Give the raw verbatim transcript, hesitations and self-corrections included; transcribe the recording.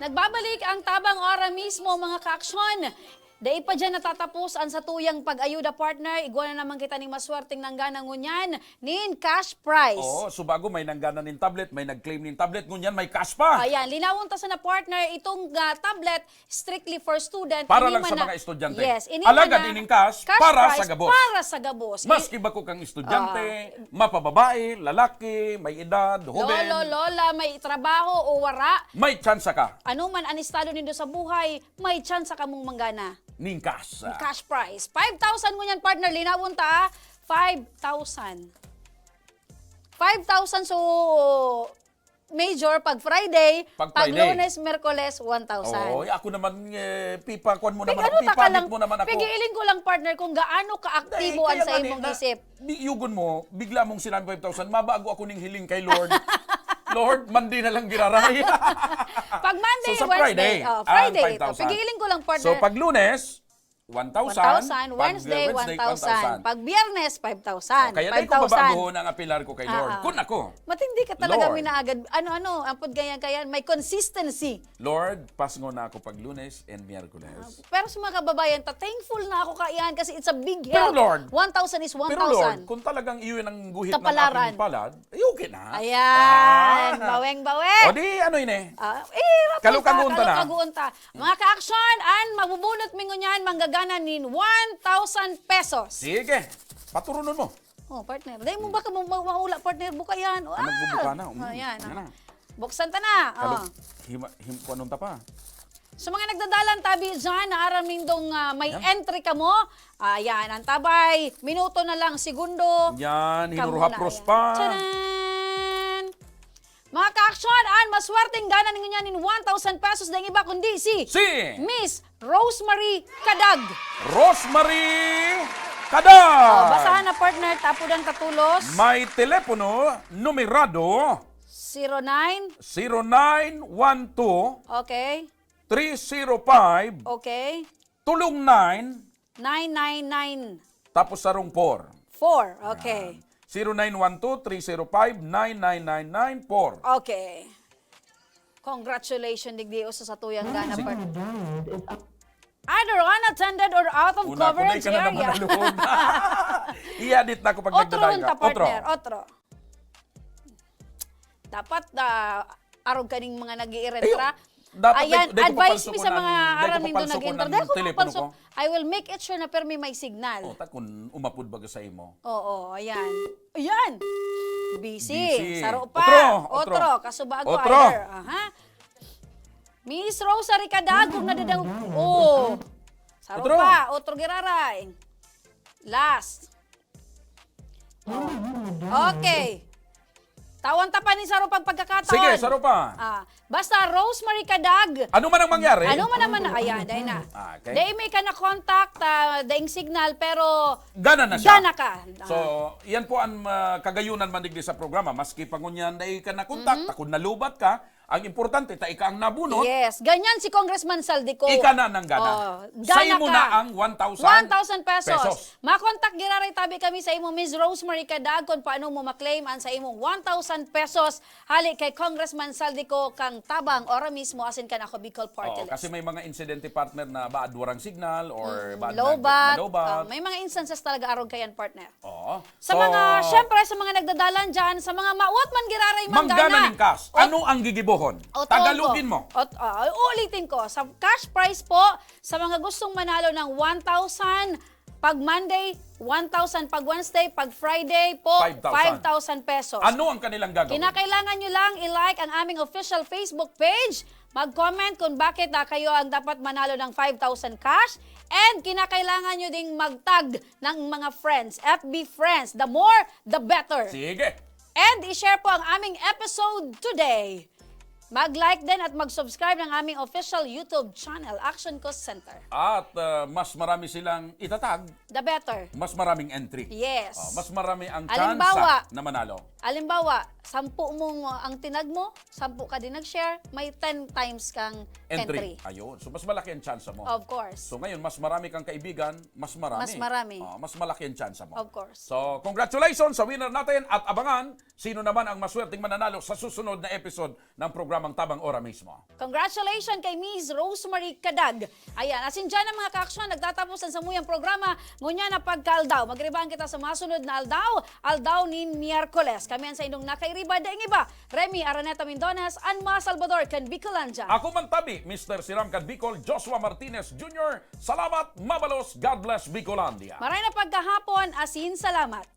Nagbabalik ang Tabang Ora mismo, mga kaaksyon. Dai pa dyan natatapos ang satuyang pag-ayuda, partner. Igwa na naman kita ning maswerteng nanggana ngunyan nin cash prize. Oo, so bago may nanggana nin tablet, may nag-claim nin tablet, ngunyan may cash pa. Ayan, linawon ta sana, partner, itong, ah, tablet, strictly for student. Para Ini lang man sa na mga estudyante. Yes, ini Alagad man na ining cash, cash para prize sa gabos. Para sa gabos. Maski bako kang estudyante, Ah. mapababae, lalaki, may edad, hoben. Lolo, lola, may trabaho o wara. May tsansa ka. Ano man ang estado nindo sa buhay, may tsansa kamong manggana. Ning cash. Cash prize. Five thousand ngunyan, partner. Linawon ta, ah. Five thousand. Five thousand, so, major pag Friday, Pag pag Friday. Lunes, Merkoles, one thousand. Oo, ako naman, eh, pipakuan mo Pig, naman ano ako, ta ka pipalit lang, mo naman ako. Pigiiling ko lang, partner, kung gaano kaaktibo Dahil ang kaya sa nga ni, imong na, isip. Di, yugon mo, bigla mong sinabi five thousand, mabago ako ning hiling kay Lord. Lord, Monday na lang giraray. Pag Monday, So, sa Wednesday, Friday, oh, ang Friday. five thousand. Pigiiling ko lang, partner. So, pag Lunes, one thousand. One thousand, Pag Wednesday, Wednesday, one thousand. one thousand. Pag Biyernes, five thousand. So, kaya dahil ko Five thousand. babaguhon ang apelar ko kay Lord. Ah, ah. Kun ako, Matindi ka talaga, Lord. Minaagad. Ano-ano, ang pagganyan-ganyan, may consistency. Lord, pasngo na ako pag Lunes and Miyerkules. Ah, pero sa mga kababayan ta, thankful na ako kaiyan kasi it's a big Pero help. Lord, One thousand is Pero Lord, one thousand. kung talagang iyon ang guhit ng Kapalaran. aking palad, ay okay na. Ayan, Ah. baweng-bawe. O di, ano yun eh? Ah, eh, Kalukag-unta na. kalukag-unta. Mga ka-aksyon, an magbubunot mi ngunyan, manggagana nin one thousand pesos. Sige, paturunon mo. Oh, partner. Dahil mo baka mo ma- maula, partner, buka yan. Ah! Magbubuka na. Mm, Oh, yan. yan na. Buksan ta na. Kalog, Oh. hima, him, kung anong tapa. Sa mga nagdadalan, tabi dyan, na aram nindong, ah, may Yan. entry ka mo. Ayan, ang tabay. Minuto na lang, segundo. Yan, Kamo hinuruhapros na, ayan. pa. Tcharan! Mga ka-aksyon, an maswerteng gana ninyo niyan nin one thousand pesos, daing iba kundi si Si Miss Rosemary Kadag. Rosemary Kadag! Oh, basahan na, partner, tapudan ka tulos. May telepono, numerado, Zero nine. zero nine one two, Okay. three zero five, Okay. tulong nine, Nine nine nine. tapos sarong four. Four, okay. Yan. Zero nine one two, three zero five, nine nine nine nine four. Okay. Congratulations digdi sa satuyang gana, Signal partner. dialed is up. Either unattended or out of Una ko na coverage ika na naman area. nalugod. I-edit na ako pag Otro nagdadaing ka. hunta, Otro. partner. Otro. Dapat, ah, arog kaning mga nag-iirentra. Ayun. Dapat Ayan, dai, dai ko advice papalsukon mi sa ang, mga dai ko aram nindo papalsukon nag-iirentra. ang Dai ko telepono papalsuk-, ko. I will make it sure na permi may signal. O, ta kun umapod baga sa imo. Oo, ayan. Ayan! Busy. Busy. Saro pa. Otro, otro. Otro, kasubago Otro. either. Aha. Miss Rosary Kadag, kung nadadang-, oh. Saro Otro. pa, otro giraray. Last. Oh. Okay. Tawan ta pa ni saro pag pagkakataon. Sige, saro pa. Ah, basta Rosemary Kadag. Ano man ang mangyari? Ano man naman, ayan, dahil na. Ah, okay. Dahil may ka na contact, ah, daing signal, pero Gana na siya. gana ka. So, Ah. yan po ang, ah, kagayunan man digdi sa programa. Maski pa ngunyan, dahil ka na contact, Mhm. takod nalubat ka, ang importante, ta ika ang nabunot. Yes, ganyan si Congressman Zaldy Co. Ika na nang gana. Oh, Sa gana imo ka. na ang one thousand One thousand pesos. pesos. Makontak giraray tabi kami sa imo, Miss Rosemary Kadag, kung paano mo ma-claim ang sa imong one thousand pesos hali kay Congressman Zaldy Co kang Tabang, ora mismo, asin kan Ako Bicol Party Oo, List. kasi may mga insidente, partner, na baad warang signal or Mm, baad low nag-, bat. nalobat. Ah, may mga instances talaga arog kayan, partner. Oo. Sa So, mga, syempre, sa mga nagdadalan dyan, sa mga mawat man giraray manggana. Manggana ning cash. Ot-, Ano ang gigibohon? Otrogon Tagalogin ko. mo. Ot-, ah, uulitin ko, sa cash prize po, sa mga gustong manalo ng one thousand, pag Monday, one thousand, pag Wednesday, pag Friday po, Five thousand. five thousand pesos. Ano ang kanilang gagawin? Kinakailangan nyo lang i-like ang aming official Facebook page, mag-comment kung bakit, ah, kayo ang dapat manalo ng five thousand cash, and kinakailangan nyo ding mag-tag ng mga friends, F B friends. The more, the better. Sige. And i-share po ang aming episode today. Mag-like din at mag-subscribe ng aming official YouTube channel, Action Cost Center. At, uh, mas marami silang itatag, The better. mas maraming entry. Yes. Oh, mas marami ang Halimbawa, tsansa na manalo. halimbawa, sampu mong, uh, ang tinag mo, sampu ka din nag-share, may ten times kang Entry. entry. Ayun. So, mas malaki ang tsansa mo. Of course. So, ngayon, mas marami kang kaibigan, mas marami. Mas marami. Oh, mas malaki ang tsansa mo. Of course. So, congratulations sa winner natin at abangan sino naman ang maswerteng mananalo sa susunod na episode ng programa. magtabang ora mismo. Congratulations kay Miss Rosemary Kadag. Ayan, asin dyan ang mga kaaksyon, nagtatapos ang samuyang programa. Ngunyan na pagkaaldaw, magribaan kita sa masunod na aldaw, aldaw nin Miyerkules. Kami ang sa inyong nakairiba, daing iba, Remy Araneta Mindones, Anma Salvador, kan Bicolandia. Ako man tabi, Mister Siram kan Bicol, Joshua Martinez Junior. Salamat, mabalos, God bless Bicolandia. Maray na pagkahapon, asin salamat.